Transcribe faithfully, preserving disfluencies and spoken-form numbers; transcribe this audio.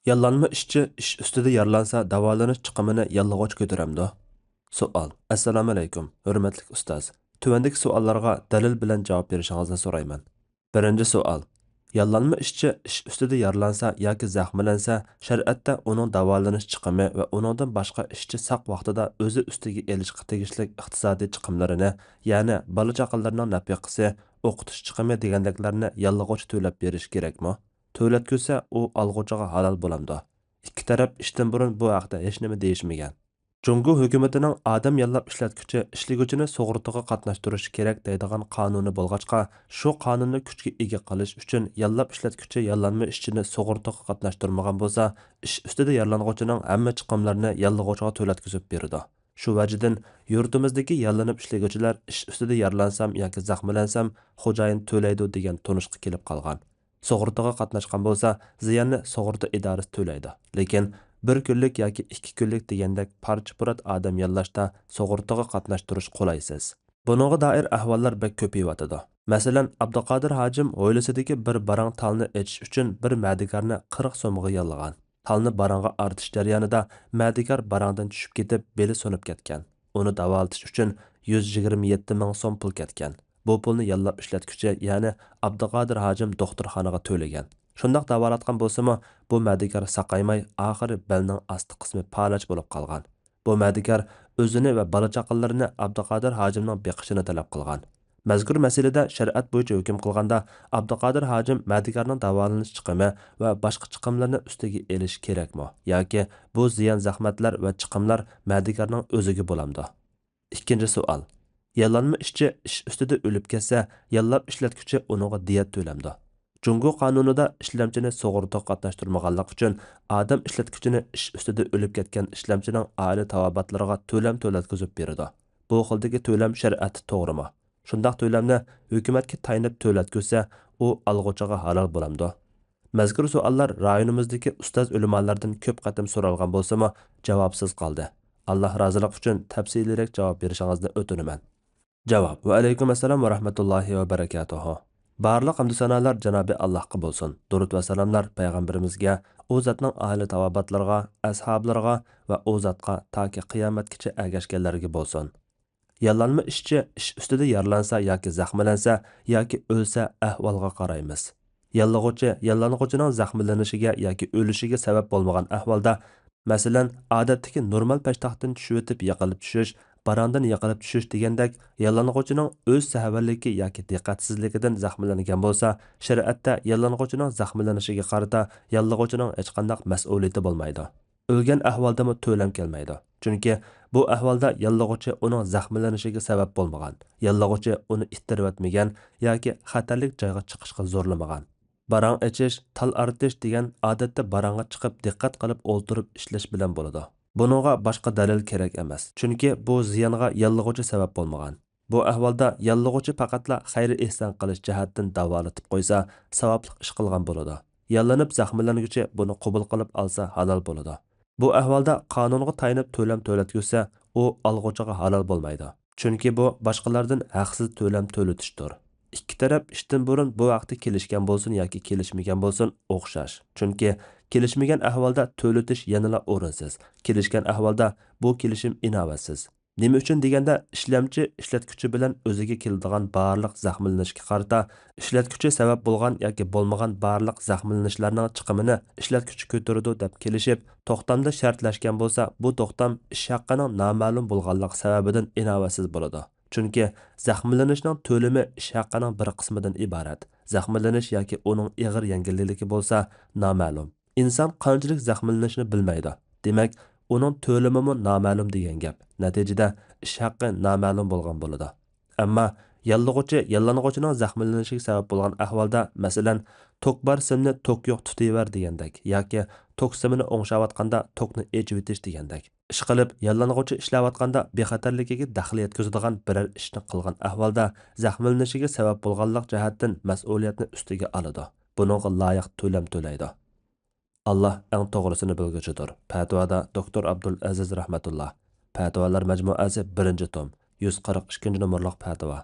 ياللانما ئىشچى ئىش ئۈستىدە يارىلانسا، داۋالىنىش چىقىمىنى ياللىغۇچى كۆتۈرەمدۇ؟ سوئال. ئەسسالامۇئەلەيكۇم، ھۆرمەتلىك ئۇستاز. تۆۋەندىكى سوئاللارغا دەلىل بىلەن جاۋاب بېرىشىڭىزنى سورايمەن. بىرىنچى سوئال. ياللانما ئىشچى ئىش ئۈستىدە يارىلانسا ياكى زەخىملەنسە، شەرىئەتتە ئۇنىڭ داۋالىنىش چىقىمى ۋە ئۇنىڭدىن باشقا ئىشچى ساق ۋاقتىدا ئۆزى ئۈستىگە ئېلىشقا تېگىشلىك ئىقتىسادىي چىقىملىرىنى، يەنى بالا-چاقىلىرىنىڭ نەپىقىسى، ئوقۇتۇش چىقىمى دېگەندەكلەرنى ياللىغۇچى تۆلەپ بېرىشى كېرەكمۇ؟ تۆلەتكۈزسە، ئۇ ئالغۇچىغا ھالال بولامدۇ؟ ئىككى تەرەپ ئىشتىن بۇرۇن بۇ ھەقتە ھېچنېمە دېيىشمىگەن. جۇڭگو ھۆكۈمىتىنىڭ ئادەم ياللاپ ئىشلەتكۈچى ئىشلىگۈچىنى سۇغۇرتىغا قاتناشتۇرۇشى كېرەك دەيدىغان قانۇنى بولغاچقا، شۇ قانۇننى كۈچكە ئىگە قىلىش ئۈچۈن ياللاپ ئىشلەتكۈچى ياللانما ئىشچىنى سۇغۇرتىغا قاتناشتۇرمىغان بولسا، ئىش ئۈستىدە يارىلانغۇچىنىڭ ھەممە چىقىملىرىنى ياللىغۇچىغا تۆلەتكۈزۈپ بېرىدۇ. شۇ ۋەجىدىن يۇرتىمىزدىكى ياللىنىپ ئىشلىگۈچىلەر ئىش ئۈستىدە يارىلانسام ياكى زەخىملەنسەم، خوجايىن تۆلەيدۇ دېگەن تونۇشقا كېلىپ قالغان. سۇغۇرتىغا قاتناشقان بولسا، زىياننى سۇغۇرتا ئىدارىسى تۆلەيدۇ. لېكىن بىر كۈنلۈك ياكى ئىككى كۈنلۈك دېگەندەك پارچە-پۇرات ئادەم ياللاشتا سۇغۇرتىغا قاتناشتۇرۇش قولايسىز. بۇنىڭغا دائىر ئەھۋاللار بەك كۆپىيىۋاتىدۇ. مەسىلەن، ئابدۇقادىر ھاجىم ھويلىسىدىكى بىر باراڭ تالنى ئېچىش ئۈچۈن بىر مەدىكارنى قىرىق سومغا ياللىغان. تالنى باراڭغا ئارتىش جەريانىدا مەدىكار باراڭدىن چۈشۈپ كېتىپ، بېلى سۇنۇپ كەتكەن. ئۇنى داۋالىتىش ئۈچۈن يۈز يىگىرمە يەتتە مىڭ سوم پۇل كەتكەن. بۇ پۇلنى ياللاپ ئىشلەتكۈچى، يەنى ئابدۇقادىر ھاجىم دوختۇرخانىغا تۆلىگەن. شۇنداق داۋالاتقان بولسىمۇ، بۇ مەدىكار ساقايماي، ئاخىرى بەلنىڭ ئاستى قىسمى پالەچ بولۇپ قالغان. بۇ مەدىكار ئۆزىنى ۋە بالا-چاقىلىرىنى ئابدۇقادىر ھاجىمنىڭ بېقىشىنى تەلەپ قىلغان. مەزكۇر مەسىلىدە شەرىئەت بويىچە ھۆكۈم قىلغاندا، ئابدۇقادىر ھاجىم مەدىكارنىڭ داۋالىنىش چىقىمى ۋە باشقا چىقىملىرىنى ئۈستىگە ئېلىشى كېرەكمۇ ياكى بۇ زىيان-زەخمەتلەر ۋە چىقىملار مەدىكارنىڭ ئۆزىگە بولامدۇ؟ ئىككىنچى سوئال. ياللانما ئىشچى ئىش ئۈستىدە ئۆلۈپ كەتسە، ياللاپ ئىشلەتكۈچى ئۇنىڭغا دىيەت تۆلەمدۇ؟ جۇڭگو قانۇنىدا ئىشلەمچىنى سۇغۇرتىغا قاتناشتۇرمىغانلىق ئۈچۈن، ئادەم ئىشلەتكۈچىنى ئىش ئۈستىدە ئۆلۈپ كەتكەن ئىشلەمچىنىڭ ئائىلە تاۋابىئاتلىرىغا تۆلەم تۆلەتكۈزۈپ بېرىدۇ. بۇ خىلدىكى تۆلەم شەرىئەتتە توغرىمۇ؟ شۇنداق تۆلەمنى ھۆكۈمەتكە تايىنىپ تۆلەتكۈزسە، ئۇ ئالغۇچىغا ھالال بولامدۇ؟ مەزكۇر سوئاللار رايونىمىزدىكى ئۇستاز ئۆلىمالاردىن كۆپ قېتىم سورالغان بولسىمۇ، جاۋابسىز قالدى. ئاللا رازىلىقى ئۈچۈن تەپسىلىيرەك جاۋاب بېرىشىڭىزنى ئۆتۈنىمەن. جاۋاب. ۋەئەلەيكۇم ئەسسالام ۋە رەھمەتۇللاھى ۋە بەرەكاتۇھۇ. بارلىق ھەمدۇ سانالار جانابى ئاللاھقا بولسۇن. دۇرۇت ۋە سالاملار پەيغەمبىرىمىزگە، ئۇ زاتنىڭ ئائىلە تاۋابىئاتلىرىغا، ئەسھابلىرىغا ۋە ئۇ زاتقا تاكى قىيامەتكىچە ئەگەشكەنلەرگە بولسۇن. ياللانما ئىشچى ئىش ئۈستىدە يارىلانسا ياكى زەخىملەنسە ياكى ئۆلسە ئەھۋالغا قارايمىز. ياللىغۇچى ياللانغۇچىنىڭ زەخىملىنىشىگە ياكى ئۆلۈشىگە سەۋەب بولمىغان ئەھۋالدا، مەسىلەن، ئادەتتىكى نورمال پەشتاقتىن چۈشۈۋېتىپ يىقىلىپ چۈشۈش، باراڭدىن يىقىلىپ چۈشۈش دېگەندەك، ياللانغۇچىنىڭ ئۆز سەھۋەنلىكى ياكى دىققەتسىزلىكىدىن زەخىملەنگەن بولسا، شەرىئەتتە ياللانغۇچىنىڭ زەخىملىنىشىگە قارىتا ياللىغۇچىنىڭ ھېچقانداق مەسئۇلىيىتى بولمايدۇ. ئۆلگەن ئەھۋالدىمۇ تۆلەم كەلمەيدۇ. چۈنكى بۇ ئەھۋالدا ياللىغۇچى ئۇنىڭ زەخىملىنىشىگە سەۋەب بولمىغان، ياللىغۇچى ئۇنى ئىتتىرىۋەتمىگەن ياكى خەتەرلىك جايغا چىقىشقا زورلىمىغان. باراڭ ئېچىش، تال ئارتىش دېگەن ئادەتتە باراڭغا چىقىپ دىققەت قىلىپ ئولتۇرۇپ ئىشلەش بىلەن بولىدۇ. بۇنىڭغا باشقا دەلىل كېرەك ئەمەس، چۈنكى بۇ زىيانغا ياللىغۇچى سەۋەب بولمىغان. بۇ ئەھۋالدا ياللىغۇچى پەقەتلا خەير-ئېھسان قىلىش جەھەتتىن داۋالىتىپ قويسا، ساۋابلىق ئىش قىلغان بولىدۇ. ياللىنىپ زەخىملەنگۈچى بۇنى قوبۇل قىلىپ ئالسا ھالال بولىدۇ. بۇ ئەھۋالدا قانۇنغا تايىنىپ تۆلەم تۆلەتكۈزسە، ئۇ ئالغۇچىغا ھالال بولمايدۇ. چۈنكى بۇ باشقىلاردىن ھەقسىز تۆلەم تۆلىتىشتۇر. ئىككى تەرەپ ئىشتىن بۇرۇن بۇ ھەقتە كېلىشكەن بولسۇن ياكى كېلىشمىگەن بولسۇن ئوخشاش. چۈنكى كېلىشمىگەن ئەھۋالدا تۆلىتىش يەنىلا ئورۇنسىز، كېلىشكەن ئەھۋالدا بۇ كېلىشىم ئىناۋەتسىز. نېمە ئۈچۈن دېگەندە، ئىشلەمچى ئىشلەتكۈچى بىلەن ئۆزىگە كېلىدىغان بارلىق زەخىملىنىشكە قارىتا، ئىشلەتكۈچى سەۋەب بولغان ياكى بولمىغان بارلىق زەخىملىنىشلەرنىڭ چىقىمىنى ئىشلەتكۈچى كۆتۈرىدۇ دەپ كېلىشىپ، توختامدا شەرتلەشكەن بولسا، بۇ توختام ئىش ھەققىنىڭ نامەلۇم بولغانلىقى سەۋەبىدىن ئىناۋەتسىز بولىدۇ. چۈنكى زەخىملىنىشنىڭ تۆلىمى ئىش ھەققىنىڭ بىر قىسمىدىن ئىبارەت. زەخىملىنىش ياكى ئۇنىڭ ئېغىر يەڭگىللىكى بولسا نامەلۇم. ئىنسان قانچىلىك زەخىملىنىشنى بىلمەيدۇ. دېمەك، ئۇنىڭ تۆلىمىمۇ نامەلۇم دېگەن گەپ. نەتىجىدە ئىش ھەققى نامەلۇم بولغان بولىدۇ. ئەمما ياللىغۇچى ياللانغۇچىنىڭ زەخىملىنىشىگە سەۋەب بولغان ئەھۋالدا، مەسىلەن، توك بار سىمنى توك يوق تۇتۇۋەر دېگەندەك ياكى توك سىمىنى ئوڭشاۋاتقاندا توكنى ئېچىۋېتىش دېگەندەك. ئىشقىلىپ، ياللانغۇچى ئىشلەۋاتقاندا بىخەتەرلىكىگە دەخلى يەتكۈزىدىغان بىرەر ئىشنى قىلغان ئەھۋالدا، زەخىملىنىشىگە سەۋەب بولغانلىق جەھەتتىن مەسئۇلىيەتنى ئۈستىگە ئالىدۇ. بۇنىڭغا لايىق تۆلەم تۆلەيدۇ. ئاللا ئەڭ توغرىسىنى بىلگۈچىدۇر. پەتىۋادا دوكتور ئابدۇلئەزىز رەھمەتۇللا. پەتىۋالار مەجمۇئەسى، بىرىنچى توم، يۈز قىرىق ئىككىنچى نومۇرلۇق پەتىۋا.